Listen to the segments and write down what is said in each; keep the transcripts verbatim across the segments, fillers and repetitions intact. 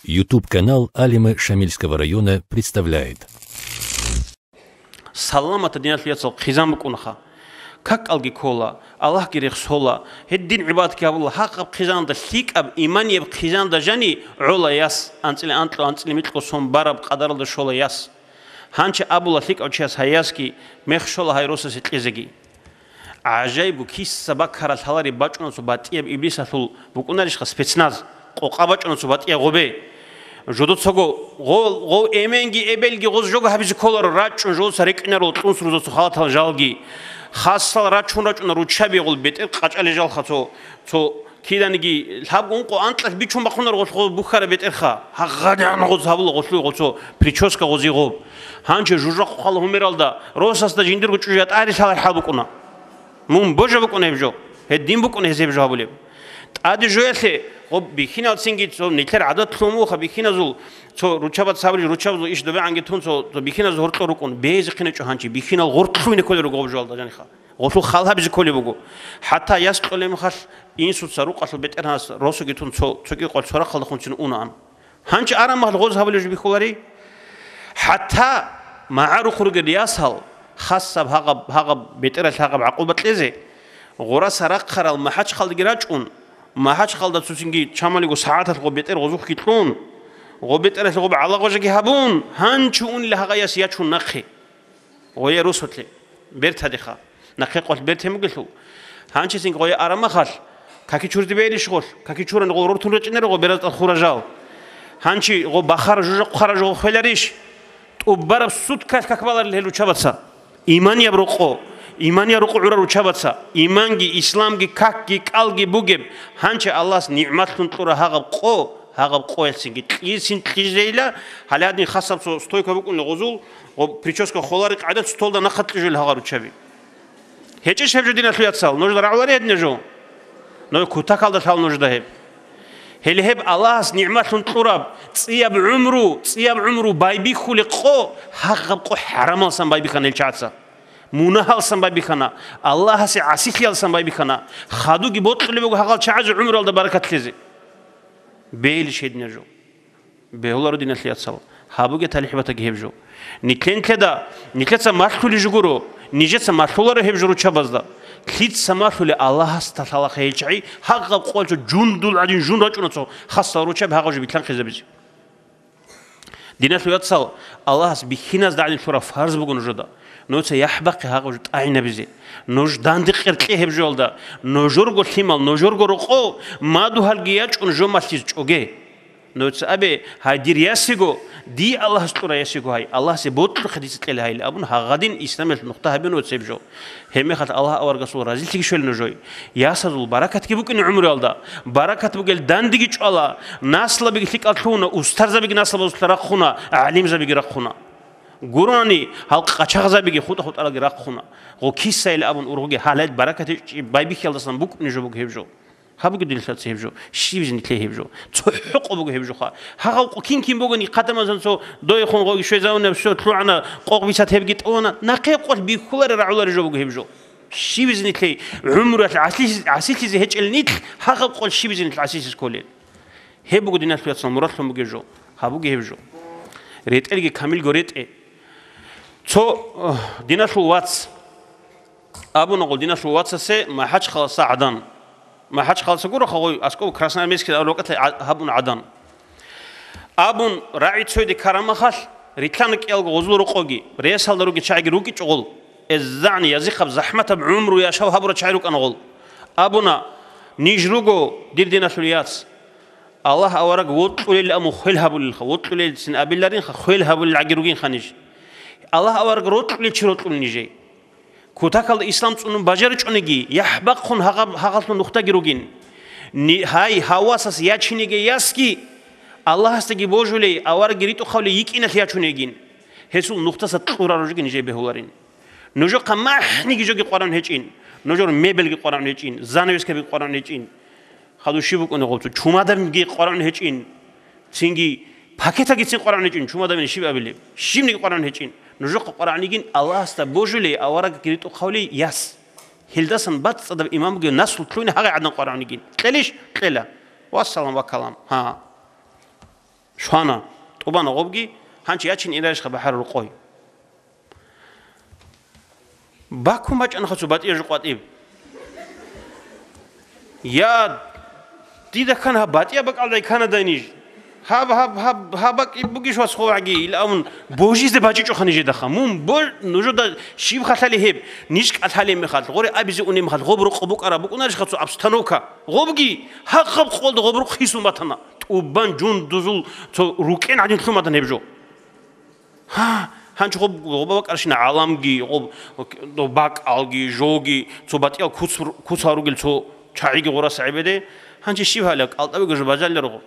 YouTube-канал Алимы Шамильского района представляет. Саламатаб, диналъул яцал, хъизан букӀунаха. Какалги ккола, Аллагьги рехсола, гьедин гӀибадатги гьабула, гьагъаб хъизаналда, лъикӀаб иманияб хъизаналда жани гӀола яс, анцӀила анкьго, анцӀила микьго сон бараб къадаралда щола яс. Гьанчи абула лъикӀав чияс гьай ясги, мех щола гьай росасе кьезеги. ГӀажаибго, киса баккарал лъалареб бачӀуна цо батӀияб иблисалъул букӀунарищха спецназ, къокъа бачӀуна цо батӀияб гъобе. Жодоцаго гъо-, гъов эменги эбелги гъоз жого гьабизе кколаро, рачӀун жодоца рекӀинаро кьунсрузацо халатал жалги. Хасал рачун рачӀуна руччаби гъол бетӀер къачӀалел жалха цо, цо киданиги лъабго ункъо анкьалъ бичун бахъунаро гъолъ гъоз бухьараб бетӀерха. ГьагъадигӀан гъоз гьабула гъолъуе гъоцо прическа гъози гъоб. Гьанчи жужахъухъал гьумералда росасда жиндирго чӀужу ятӀари лъалар хӀал букӀуна. Мун божа букӀун гьеб жо. Гьедин букӀун гьез гьеб жо гьабулеб. ТӀаде жоялъе, гъоб бихьиналцинги цо нилъер гӀадат лъумуха бихьиназул, цо ручабац гьабулеб, ручабазул иш добегӀанги тун цо, цо бихьиназул гьоркьор рукӀун. Бейзе хъинечӀо гьанчи, бихьинал гъортлъуйне кколел руго гъоб жоялда жаниха. Гъолъул хал гьабизе кколеб буго. ХӀатта яс кьолеб мехалъ инсуца рукъалъул бетӀергьанас росуги тун цо, цоги къвал цо рахъалдехунцин унаан. Гьанчи араб мехалъ гъоз гьабулеб жо бихьулари? ХӀатта магӀарухъ ругел ясал, хасаб гьагъаб, гьагъаб бетӀералъ гьагъаб гӀакъуба кьезе, гъураса рахъарал МахӀачхъалдаги рачӀун, МахӀачхъалда цуцинги чамалиго сагӀаталъ гъо бетӀер гъозухъги кьун, гъо бетӀералъ гъоб гӀалагъважаги гьабун, гьанчи унила гьагъа яс ячун нахъе. Гъое росулъе, бертадеха, нахъе къвалъ бертен бугелъул. Гьанчесин гъое араб махалъ, каки чурде бейрищ гъолъ, каки чуран гъо рортун речӀинарого бераз тӀад хура жал. Гьанчи гъо бахара жужа хъара жо хвеларищ? ТӀубараб суткалъ как баларил гьел ручабаца? Иманияб рокъо, иманияб рокъо гӀурал ручабаца, иманги, исламги, какги, кӀалги бугеб, гьанчи Аллагьас нигӀматлъун кьура гьагъаб къо, гьагъаб къоялъцинги кьисин кьижейила, гьале гьадин хасаб цо стойка букӀунеб гъозул, Гъоб прическа холарихъ гӀадат столда нахъа кьижул гьагъа руччаби. ГьечӀищ гьеб жо, диналъул яцал, нужда рагӀулари гьедина жо? Нуж кутакалда лъал нужда гьеб. Гьеле гьеб Аллагьас нигӀматлъун кьураб цӀияб гӀумру, цӀияб гӀумру байбихьулеб къо, гьагъаб къо хӀарамалсан байбихьана гьел чагӀаца. Мунагьалсан байбихьана, Аллагьасе гӀасилъиялсан байбихьана. Хадуги бокьулеб буго гьагъал чагӀазе гӀумруялда баракат лъезе. Бейилищ гьедина жо? Бегьуларо, диналъул яцал, гьабуге талихӀ батаги гьеб жо. Нилъен-, нилъеда, нилъеца малъулей жо гуро, нижеца малъуларо гьеб жо руччабазда. Лъица малъулей Аллагьасда лъалаха гьел чагӀи, гьагъаб къоялъ жундул гӀадин жун рачӀуна цо хасал руччаби гьагъаб жо билълъанхъизабизе. Диналъул яцал, Аллагьас бихьиназда гӀадин лъураб фарз буго нужеда. Нужеца яхӀ бахъе гьагъаб жо тӀагӀинабизе. Нуж данде къеркье гьеб жоялда. Нужерго лъимал, нужерго рокъов, мадугьалги ячӀун жо малъизе чӀоге. Нужеца абе, гьай дир яс йиго, дие Аллагьас кьура яс йиго гьай, Аллагьасе бокьухъе дица кьела гьайилан абун, гьагъадин исламиялъ нухда гьабе нужеца гьеб жо. Гьебмехалъ Аллагь аварагасул разилъиги щвела нужее. Ясазул баракатги букӀине гӀумруялда. Баракат бугел дандеги чӀвала, наслабиги лъикӀал лъугьуна, устарзабиги наслабазулъа рахъуна, гӀалимзабиги рахъуна. Гурони, гьал къачагъзабиги хутӀа-хутӀаралги рахъуна. Гъо кисайилан абун ургъуге гьалал баракат гьечӀеб байбихьиялдасан букӀунеб жо буго гьеб жо. Гьабуге, диналъул яцал, гьеб жо. Щибизе нилъее гьеб жо? Цо хӀукъу буго гьеб жоха. Гьагъаб къо кин-кин бугони, хъатамазан цо дойхун гъоги щвезавуна, всё, лъугӀана, къокъ бицат гьебги тӀуна. Нахъе къолъ бихьулари рагӀулари жо буго гьеб жо. Щибизе нилъее гӀумруялъ гӀасилъи-, гӀасилъизе гьечӀел нилъ, гьагъаб къолъ щибизе нилъ гӀасилъизе кколел? Гьеб буго, диналъул яцал, мурадлъун бугеб жо. Гьабуге гьеб жо. РетӀелги камилго ретӀе. Цо, э, диналъул вац. Абуна гъол диналъул вацасе МахӀачхъаласа гӀадан. МахӀачхъаласа гуро хагъой, аскӀоб Красноармейский авлокӀалъа гӀа-, гьабун гӀадан. Абун, рагӀи цойде ккараб махалъ, рилълъана кӀиялго гъозул рокъоги, ресалда ругел чагӀиги рукӀичӀо гъол. ЭззагӀни язихъаб захӀматаб гӀумру яшав гьабурал чагӀи рукӀана гъол. Абуна: «Ниж руго, дир диналъул яц. Аллагь авараг вокьулел аму хвел гьабулелха, вокьулелцин абиларинха, хвел гьабулел гӀаги ругинха ниж. Аллагь авараг рокьулел чи рокьул нижей. Кутакалда ислам цӀунун бажаричӀониги, яхӀ бахъун гьагъаб-, гьагъалъун нухдаги ругин. Ни-, гьай, гьав васас ячинеги ясги, Аллагьасдаги божулей, аварагги ритӀухъавлей йикӀиналъ ячун йигин. Гьесул нухдаса кьурараб жоги нижее бегьуларин. Нужехъа махӀниги жоги къваригӀун гьечӀин, нужер мебелги къваригӀун гьечӀин, занавескаби къваригӀун гьечӀин». Хадур щиб букӀунеб гъоб цо? Чумадабиги къваригӀун гьечӀин, цинги пакетагицин къваригӀун гьечӀин, чумадабин щиб абилеб? Щибниги къваригӀун гьечӀин. Нужехъа къваригӀун йигин Аллагьасда божулей, аварагги ритӀухъавлей яс. Гьелдасан бацӀцӀадаб иман бугев наслу лъугьине гьагъай гӀадан къваригӀун йигин. Кьелищ? Кьела. Вассалам ва калам. Гьа. Швана, тӀубана гъобги, гьанчи ячин ирарищха бахӀарал рукъой. Бакун бачӀанаха цо батӀияб жо къватӀиб. Я, дида ккана гьаб батӀияб бакӀалдай кканадай ниж. Гьаб, гьаб, гьаб, гьаб бакӀи бугищ вас хъувагӀги, ил абун божизе бачӀичӀоха нижедаха. Мун бо-, нужеда щиб халъали гьеб, ниж кӀалъалеб мехалъ, гъоре абизе унеб мехалъ, гъоб рукъ букӀараб букӀунарищха цо обстановка? Гъобги, гьаб-гьаб къолда гъоб рукъ хисун батана. ТӀубан жундузул цо рукӀен гӀадин лъун батана гьеб жо. Гьа, гьанчи гъоб-, гъоба бакӀарщина гӀаламги, гъоб-, дов бакӀалги, жоги, цо батӀиял куц-, куцал ругел цо чагӀиги гъураса гӀебеде. Гьанчи щиб гьалаб, кӀалтӀабиго жо бажалларо гъо.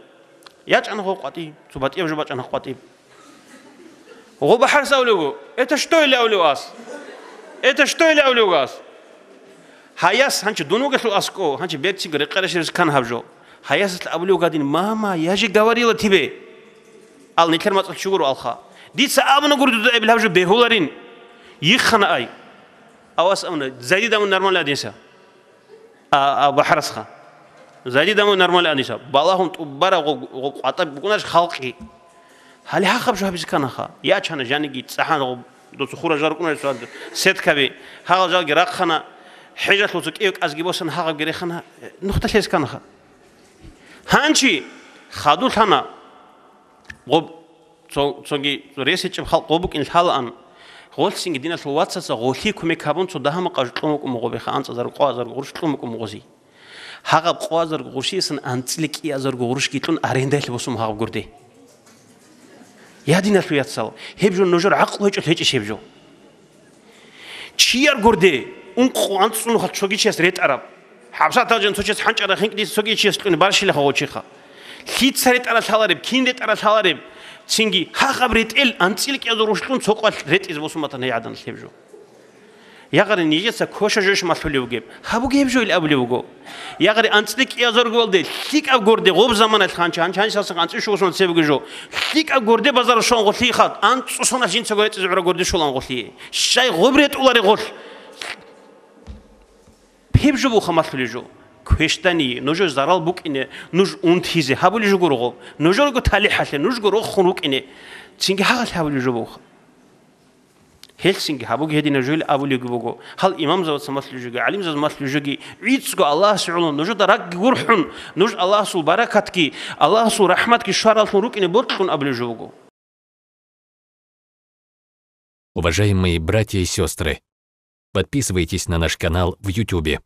ЯчӀана гъо къватӀи, цо батӀияб жо бачӀана къватӀи. Гъо бахӀарас абулего: «Это что?» — или абулев ас. «Это что?» — или абулев ас. Гьаяс, гьанчи дун вугелъул аскӀо, гьанчи берцинго рекъараши рискан гьаб жо. Гьаясалъ абулев гадин: «Мама, я же говорила тебе». Ал нилъер мацӀалъ чугуро алха. Дица абуна гури дуда эбел гьаб жо бегьуларин. Йиххана ай. Авас абуна: «Зайди дамун нормально адинса». А, а, бахӀарасха. Зайди дамун нормально адинса. Балагьун тӀубараб гъо-, гъо-, къватӀа букӀунарищ халкъи. Гьале гьахъаб жо гьабизе кканаха. Ячана жаниги цӀахӀан гъо-, доцо хура жал рукӀунарищ сеткаби. Гьагъал жалги рахъана. ХӀежалъул цо кӀиго кӀазги босана, гьагъабги рехана. Нухда лъезе кканаха. Гьанчи хадур лъана. Гъоб цо-, цоги рес гьечӀеб халкъ гъоб букӀин лъалаан. Гъолъсинги диналъул вацаца гъолъие кумек гьабун, цо дагьа-макъа жо кьун вукӀун буго, беха анцӀазарго, къоазарго гъурущ кьун букӀун бугози. Гьагъаб къоазарго гъурущиясан анцӀила кӀиазарго гъурущги кьун арендалъе босун гьагъаб гурде. Я, диналъул яцал, гьеб жо нужер гӀакълу гьечӀолъ гьечӀищ гьеб жо? Чияр гурде, ункъо анцӀцӀун нухалъ цоги чияс ретӀараб. ХӀабсатал жан цо чияс хӀанчӀараб хинкӀ дица цоги чияс кьуни барщилаха гъо чиха. Лъица ретӀарал лъалареб, кин ретӀарал лъалареб, цинги гьагъаб ретӀел анцӀила кӀиазул гъурущ кьун цо къвалъ ретӀизе босун батана гьей гӀадан лъеб жо. Ягъари нижеца квеша жош малъулев вугеб? Гьабуге гьеб жо ил абулев вуго. Ягъари анцӀила кӀиазаргуялде лъикӀаб гурде гъоб заманалъ ханча, ханча гьанчалъ анцӀила щуго сона цебеги жо. ЛъикӀаб гурде базаралъ щван гъолъие хат, анцӀцӀу сонас жинцаго рецӀизе гӀураб гурде щолан гъолъие. Щай гъоб ретӀуларе гъолъ? Гьеб жо буха малъулеб жо. Квештани, нужер зарал букӀине, нуж унтизе, гьабулеб жо гуро гъоб. Нужерго талихӀалъе, нужго рохун рукӀине. Цинги гьагъалъ гьабулеб жо буха. Гьелъ цинги гьабуги гьединаб жо ил абулебги буго. Гьал имамзабаца малъулеб жоги, гӀалимзабаз малъулеб жоги, гӀицӀго Аллагьасе гӀоло, нужеда ракӀги гурхӀун, нуж Аллагьасул баракатги, Аллагьасул рахӀматги щвараллъун рукӀине бокьун абулеб жо буго. Уважаемые братья и сестры, подписывайтесь на наш канал в Ютубе.